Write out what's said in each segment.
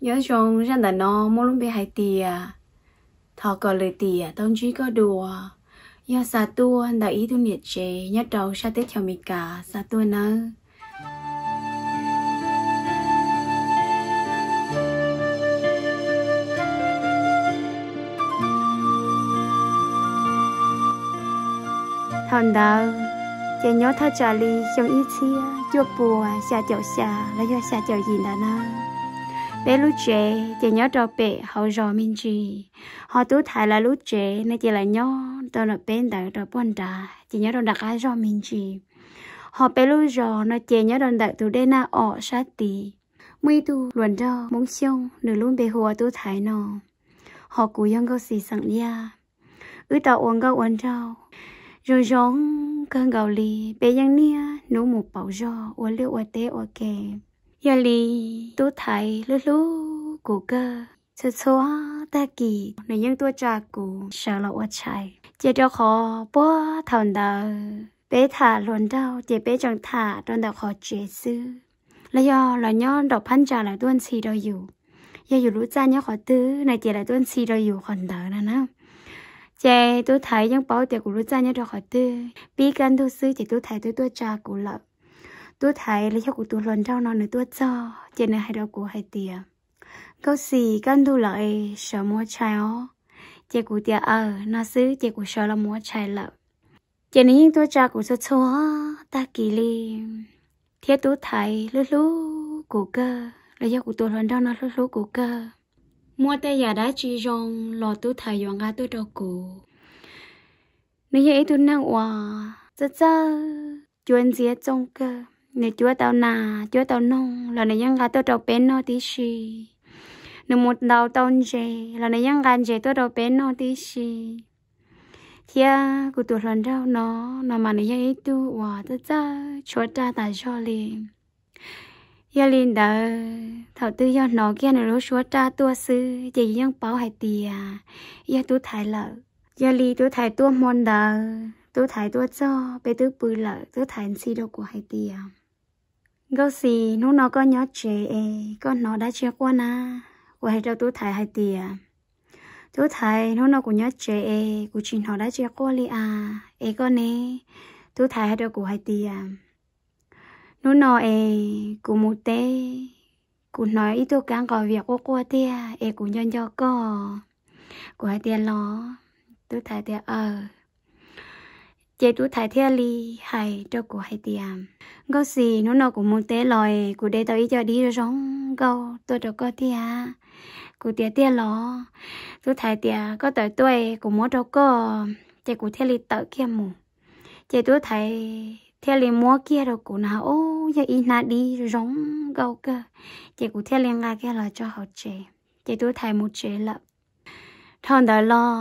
Nyob zoo, zaj ntawm no muaj lub npe hais tias Thov kom lwm tiam tau ntsib koj dua, yog xa tuaj ntawm ib tug niam tsev nyob rau sab teb chaws Amelikas xa tuaj nawb. Thaum ntawd ces nyob thaj tsam li xyoo ib txhiab cuaj puas xya caum xya los yog xya caum yim ntawd na, peb lub tsev ces nyob rau pem hauv zos me ntsis, ho Tub Thaiv lawv lub tsev no ces lawv nyob rau nram peb ntawd rau puag nrad ces nyob rau nram qab zos me ntsis. Ho peb lub zos no ces nyob rau ntawm tus dej Naj Om sab tid. Muaj ib tug hluas nraug Hmoob Xyooj, nws lub npe hu ua Tub Thaiv no, ho kuv yog Nkauj Xis xeem Yaj. Wb tau ua nkauj ua nraug zoo zoo kawg nkaus li, peb yeej niaj hnub mus pauv zog ua liaj ua teb ua ke. Yog li Tub Thaiv hlub hlub kuv kawg, txhua txhua tag kis nws yeej tuaj tsa kuv sawv los ua tshais. Ces rau qhov puag thaum ntawd peb tham hluas nraug ces peb tseem tham rau ntawm qhov tsev xwb, los yog lawv nyob nraum phab ntsa lawv tuaj ntxhi rau yus. Yog yus lub txaj nyob qhov twg no ces lawv tuaj ntxhi rau yus qhov ntawd no na. Ces Tub Thaiv yeej paub tias kuv lub txaj nyob rau qhov twg, pib kaj ntug xwb ces Tub Thaiv twb tuaj tsa kuv lawm. Tub Thaiv los yog kuv tus hluas nraug no nws tuaj txog ces nws hais rau kuv hais tias, Nkauj Xis, kaj ntug lawm es sawv mus ua tshais os. Ces kuv tias, Aws, no xwb, ces kuv sawv los mus ua tshais lawm. Ces nws yeej tuaj tsa kuv txhua txhua tag kis li, thiab Tub Thaiv hlub hlub kuv kawg, los yog kuv tus hluas nraug no hlub hlub kuv kawg. Muaj tej yam dab tsi zoo los Tub Thaiv yuav nqa tuaj rau kuv. Nws yog ib tug neeg uas txawj txawj cuab ntxiab txooj kawg. Nws cuab tau nas cuab tau noog los nws yeej nqa tuaj rau peb noj tib si. Nws mus ntaus tau ntses los nws yeej nqa ntses tuaj rau peb noj tib si. Thiab kuv tus hluas nraug no, no mas nws yog ib tug uas txawj txawj tshuab raj tas zog li. Yog li ntawd, thaum twg yog hnov kiag nws lub suab raj tuaj xwb ces yus yeej paub hais tias yog Tub Thaiv lawm. Yog li Tub Thaiv tuaj hmo ntawd, Tub Thaiv tuaj txog peb twb pw lawm, Tub Thaiv ntxhi rau kuv hais tias, Nkauj Xis, hnub no koj nyob tsev es koj hnov dab tsi quaj na? Kuv hais rau Tub Thaiv hais tias, Tub Thaiv, hnub no kuv nyob tsev es kuv tsis hnov dab tsi quaj li as, es koj ne? Tub Thaiv hais rau kuv hais tias, Hnub no es kuv mus teb, kuv hnov ib tug kab nqos vias quaj quaj tiag es kuv nco nco koj. Kuv hais tias, Los? Tub Thaiv tias, Aws. Ces Tub Thaiv thiaj li hais rau kuv hais tias, Nkauj Xis, hnub no kuv mus teb los es kuv de tau ib co dib zoo nkauj tuaj rau koj tiag. Kuv tias, Tiag los? Tub Thaiv tias, Koj tawm tuaj es kuv muab rau koj. Ces kuv thiaj li tawm kiag mus. Ces Tub Thaiv thiaj li muab kiag rau kuv na, ub, yog ib hnab dib zoo nkauj kawg. Ces kuv thiaj li nqa kiag los tso hauv tsev, ces Tub Thaiv mus tsev lawm. Dhau ntawd los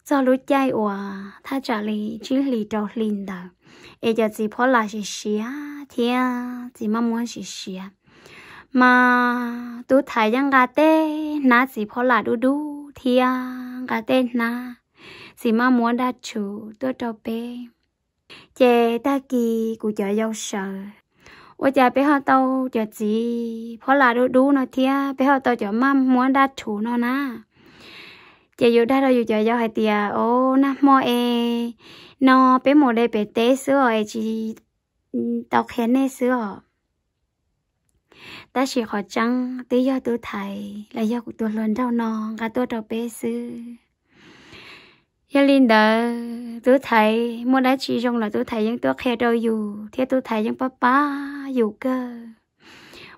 txog lub caij uas thaj tsam li tsib hlis rau hli ntawd, es cov txiv phob las siav siav thiab txiv maj muab siav siav, mas Tub Thaiv yeej nqa tej hnab txiv phob las dub dub thiab nqa tej hnab txiv maj muab daj rhuv tuaj rau peb. Ces tag kis kuv cov yau sawv, ua cas peb ho tau cov txiv phob las dub dub no thiab peb ho tau cov maj muab daj rhuv no na? Ces yus dag rau yus cov yau hais tias, Au, nag hmo es no peb mus de pem teb xwb os, es tsis tau qhia nej xwb os. Tab sis qhov tseeb twb yog Tub Thaiv los yog kuv tus hluas nraug no nqa tuaj rau peb xwb. Yog li ntawd, Tub Thaiv muaj dab tsi zoo los Tub Thaiv yeej tuaj qhia rau yus thiab Tub Thaiv yeej pab pab yus kawg.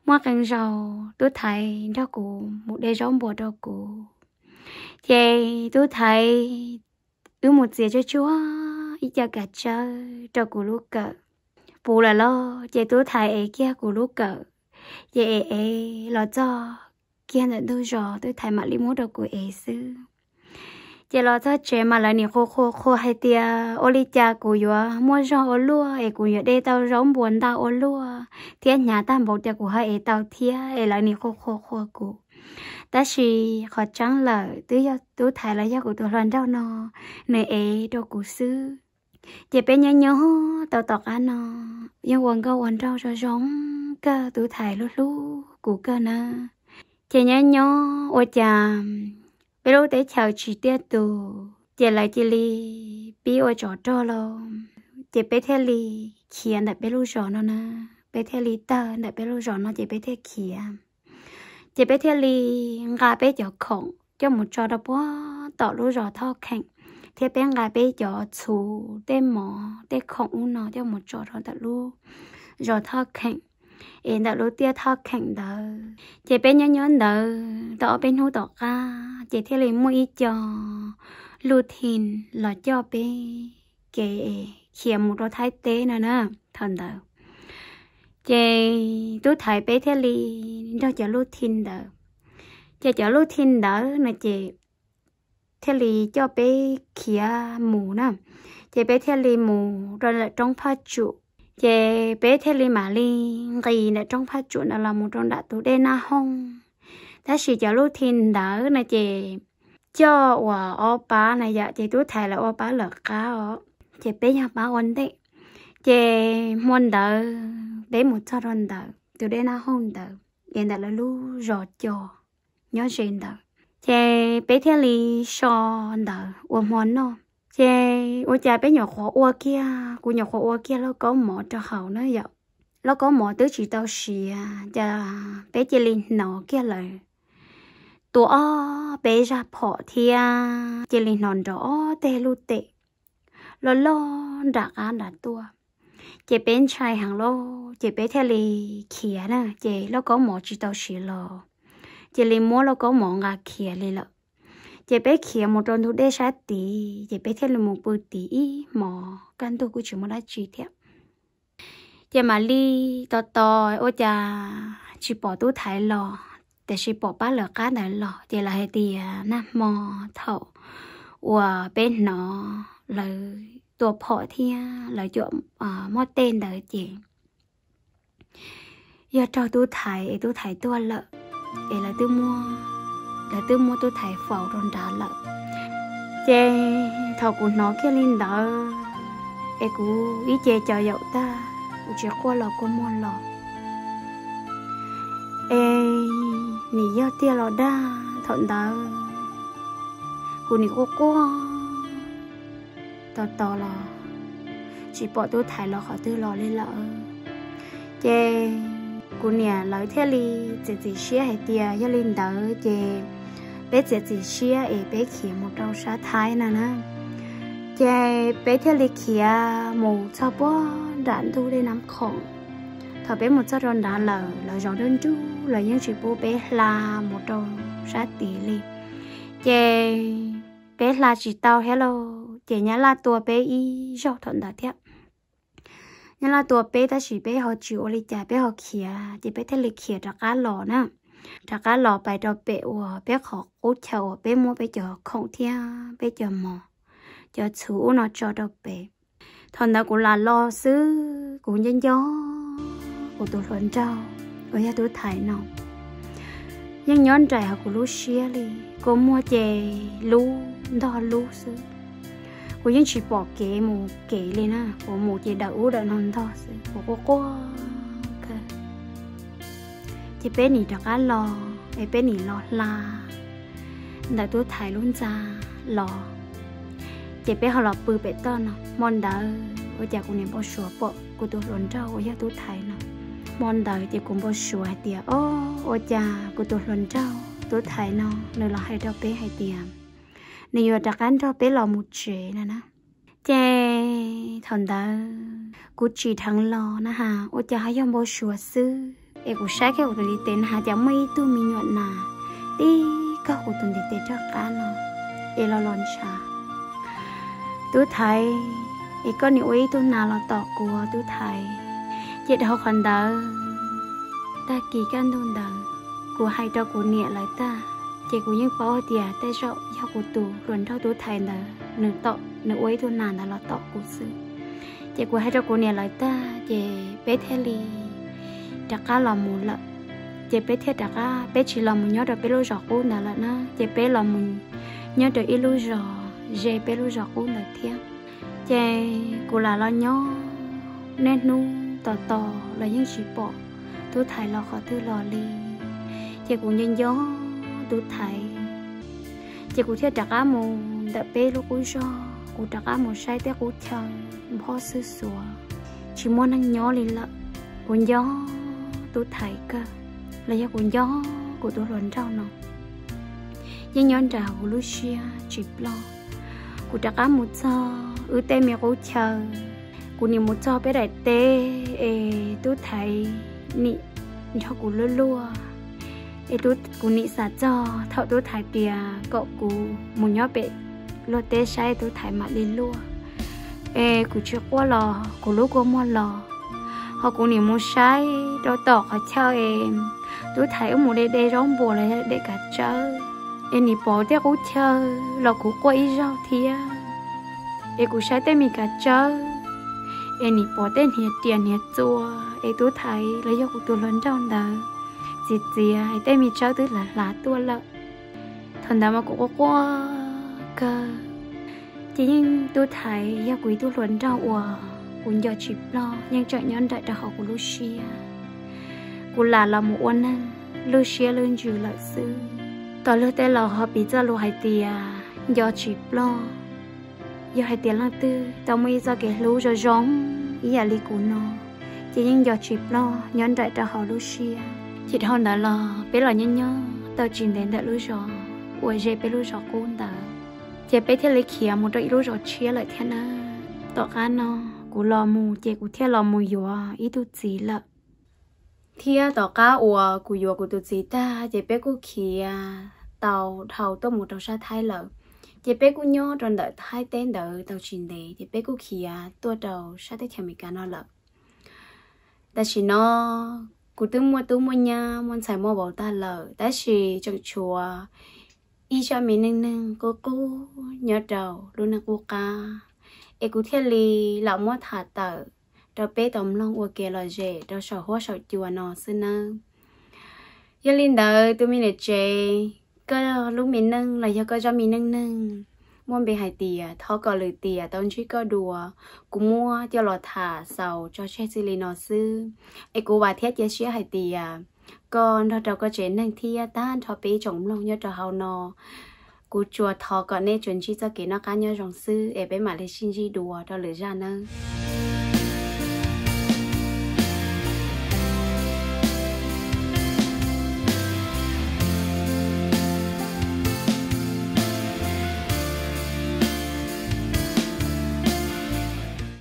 Muaj qee zaus Tub Thaiv nrog kuv mus de zaub npuas rau kuv, ces Tub Thaiv wb mus txiav tsuag tsuag ib co kav tsawb rau kuv lub kawm puv lawm lauj, ces Tub Thaiv ev kiag kuv lub kawm, ces ev ev los txog kiag ntawm ntug zos Tub Thaiv mam li muab rau kuv ev xwb. Ces los txog tsev mas lawv nim qhuas qhuas qhuas hais tias ua li cas kuv yuav muaj zog ua luaj es kuv yuav de tau zaub npuas ntau ua luaj thiab hnyav tag npaum tias kuv ho ev tau thiab, es lawv nim qhuas qhuas qhuas kuv. Tab sis qhov tseeb lawm twb yog Tub Thaiv los yog kuv tus hluas nraug no nws ev rau kuv xwb. Ces peb nyob nyob tau tom qab no yeej ua nkauj ua nraug zoo zoo kawg, Tub Thaiv hlub hlub kuv kawg nawb. Ces nyob nyob ua cas peb lub teb chaws tsis tiaj tus ces lawv cia li pib ua tsov rog los, ces peb thiaj li khiav ntawm peb lub zos no na. Peb thiaj li tawg ntawm peb lub zos no ces peb thiaj khiav. Ces peb thiaj li nqa peb cov khoom coj mus tso rau puag tom lub zos Thoj Kheem, thiab peb nqa peb cov txhuv, tej mov, tej khoom ub no coj mus tso rau ntawm lub zos Thoj Kheem, es ntawm lub tiaj Thoj Kheem ntawd. Ces peb nyob nyob ntawd tau ob peb hnub tom qab ces thiaj li muaj ib co Luj Thi los coj peb kev khiav mus rau Thaib teb no na. Thaum ntawd ces tub thaiv peb thiaj li nrog cov Luj Thi ntawd. Ces cov Luj Thi ntawd no ces thiaj li coj peb khiav mus na. Ces peb thiaj li mus rau ntawm roob Phaj Tsum, ces peb thiaj li mam li nqis ntawm roob Phaj Tsum ntawd los mus rau nram tus dej Naj Hooj. Tab sis cov Luj Thi ntawd no ces coj uas ob pab na yom, ces tub thaiv lawv ua pab lawv qab os, ces peb yog pab ua ntej. Ces hmo ntawd peb mus txog rau ntawm tus dej Naj Hooj ntawd, es ntawm lawv lub zos co nyob ze ntawd, ces peb thiaj li so ntawd ua hmo noj. Ces ua cas peb nyuam qhuav ua kiag, kuv nyuam qhuav ua kiag lauj kaub mov rau hauv na yom, lauj kaub mov twb tsis tau siav, ces peb cia li hnov kiag lawv tua ob peb zaj phom thiab cia li hnov nrov ob teg luj tes loj loj nram qab nram tuaj. Ces peb ntshai heev lauj, ces peb thiaj li khiav na, ces lauj kaub mov tsis tau siav los cia li muab lauj kaub mov nqa khiav li lawm. Ces peb khiav mus rau ntug dej sab tid, ces peb thiaj li mus pw tid ib hmos, kaj ntug kuj tsis muaj dab tsi thiab. Ces mam li tos tos ua cas tsis pom tub thaiv los, tiam sis pom pab lawv qab ntawd los, ces lawv hais tias nag hmo thaum uas peb hnov lawv tua phom thiab lawv cuam muab tej ntawd ces yog raug tub thaiv es tub thaiv tuag lawm, es lawv twb muab, lawv twb muab tub thaiv faus rau nrad lawm. Ces thaum kuv hnov kiag li ntawd, es kuv ib ce co yaum tag, kuv tsis quaj los kua muag los. Es nim yog tiag los dag, thaum ntawd kuv nim quaj quaj tos tos los tsis pom tub thaiv los qhov twg los li lawm. Ces kuv niam lawv thiaj li txiav txim siab hais tias yog li ntawd ces peb txiav txim siab es peb khiav mus rau sab Thaib no na. Ces peb thiaj li khiav mus txog puag nram ntug dej Nab Khoom. Thaum peb mus txog rau nrad lawm, lawv zov nruj nruj, lawv yeej tsis pub peb hla mus rau sab tid li. Ces peb hla tsis tau thiab lauj, ces nyab laj tua peb ib zaug thaum ntawd thiab. Nyab laj tua peb tab sis peb ho tsis ua li cas, peb ho khiav, ces peb thiaj li khiav rov qab los na. Rov qab los pais rau pem uas peb qhov qub chaw uas peb muab peb cov khoom thiab peb cov mov, cov txhuv ub no tso rau pem. Thaum ntawd kuv lam los xwb, kuv nco nco kuv tus hluas nraug uas yog tub thaiv no yeej nyob nraim hauv kuv lub siab li. Kua muag ces lub ntog lub xwb, kuv yeej tsis pom kev mus kev li na, kuv mus ces dawm ub dawm no ntog xwb, kuv quaj quaj kawg. Ces peb nim rov qab los es peb nim los hla ntawm tub thaiv lub ntxa los, ces peb ho los pw pem toj no. Hmo ntawd ua cas kuv nim npau suav pom kuv tus hluas nraug uas yog tub thaiv no. Hmo ntawd ces kuv npau suav hais tias, o, ua cas kuv tus hluas nraug tub thaiv no nws los hais rau peb hais tias nws yuav rov qab nrog peb los mus tsev no na. Ces thaum ntawd kuv tsim dheev los na has, ua cas ho yog npau suav xwb, es kuv saib kiag kuv tus ntiv tes na has cas muaj ib tug me nyuam nas tib kaug kuv tus ntiv tes rov qab no, es los los ntshav. Tub thaiv, es koj nim ua ib tug nas los tom kuv, tub thaiv. Ces dhau qhov ntawd, tag kis kaj ntug ntawd, kuv hais rau kuv niam lawv tag, ces kuv yeej paub tias tej zaum yog kuv tus hluas nraug tub thaiv ntawd nws tom, nws ua ib tug nas ntawd los tom kuv xwb. Ces kuv hais rau kuv niam lawv tag ces peb thiaj li rov qab los mus lawm. Ces peb thiaj rov qab, peb tsis los mus nyob rau peb lub zos qub ntawd lawm na, ces peb los mus nyob rau ib lub zos ze peb lub zos qub ntawd thiab. Ces kuv lam los nyob niaj hnub tos tos los yeej tsis pom tub thaiv los qhov twg los li. Ces kuv nco nco Tub Thaiv, ces kuv thiaj rov qab mus ntawm peb lub qub zog, kuv rov qab mus saib tej qub chaw nphob xwb xuav, tsis muaj neeg nyob li lawm. Kuv nco Tub Thaiv kawg, los yog kuv nco kuv tus hluas nraug no, yeej nyob nram kuv lub siab tsis ploj. Kuv rov qab mus txog wb tej me qub chaw, kuv nim mus txog peb daim teb es Tub Thaiv nim nrog kuv luaj luaj, es kuv nim xav txog thaum Tub Thaiv tias kom kuv mus nyob pem luag teb saib Tub Thaiv mam li luaj, es kuv tsis quaj los kuv lub kua muag los, ho kuv nim mus saib rau tom qhov chaw es Tub Thaiv wb mus de de zaub npuas los yog de kav tsawb, es nim pom tej qub chaw los kuv quaj ib zaug thiab. Es kuv saib tej me kav tsawb, es nim pom tej hniav riam hniav txua, es Tub Thaiv los yog kuv tus hluas nraug ntawd txiav txiav es tej me tsawb twb hlav hlav tuaj lawm. Thaum ntawd mas kuv quaj quaj kawg. Ces yeej Tub Thaiv yog kuv ib tug hluas nraug uas kuv nco tsis ploj, yeej tseem nyob nraim rau hauv kuv lub siab. Kuv lam los mus ua neeg lub siab lub ntsws lawm xwb. Tom luag tej laus ho piv txoj lus hais tias nco tsis ploj. Yog hais tias leej twg tau muaj ib txoj kev hlub zoo zoo ib yam li kuv no, ces yeej nco tsis ploj nyob nraim rau hauv lub siab. Ces dhau ntawd los peb los nyob nyob tau tsis ntev ntawm lub zos uas ze peb lub zos qub ntawd, ces peb thiaj li khiav mus rau ib lub zos tshiab lawm thiab na. Tom qab no kuv los mus ces kuv thiaj los mus yuav ib tug txiv lawm. Thiab tom qab uas kuv yuav kuv tus txiv tag ces peb kuj khiav tau dhau tuaj mus rau sab Thaib lawm. Ces peb kuj nyob rau ntawm Thaib teb ntawd tau tsis ntev ces peb kuj khiav tuaj rau sab teb chaws Amelikas no lawm. Tam sim no kuv twb muaj tub muaj nyab muaj ntxhais muaj vauv tag lawm, tab sis tseem tshuav ib zaj me neej neeg qub qub nyob rau lub neej qub qab, es kuv thiaj li lam muab tham tawm rau peb tau mloog ua kev lom zem rau saum huab saum cua no xwb nawb. Yog li ntawd tus me niam tsev, koj lub me neej los yog koj zaj me neej neeg muaj npe hais tias Thov kom lwm tiam tau ntsib koj dua, kuv muab coj los tham xaus tso tseg txij li no xwb. Es kuv vam thiab cia siab hais tias koj nrog rau koj tsev neeg thiab tag nrho peb tsoom mloog nyob rau hauv no, kuv tsuas thov kom nej tsuas ntsib txoj kev noj qab nyob zoo xwb es peb mam li sib ntsib dua rau lwm zaj nawb.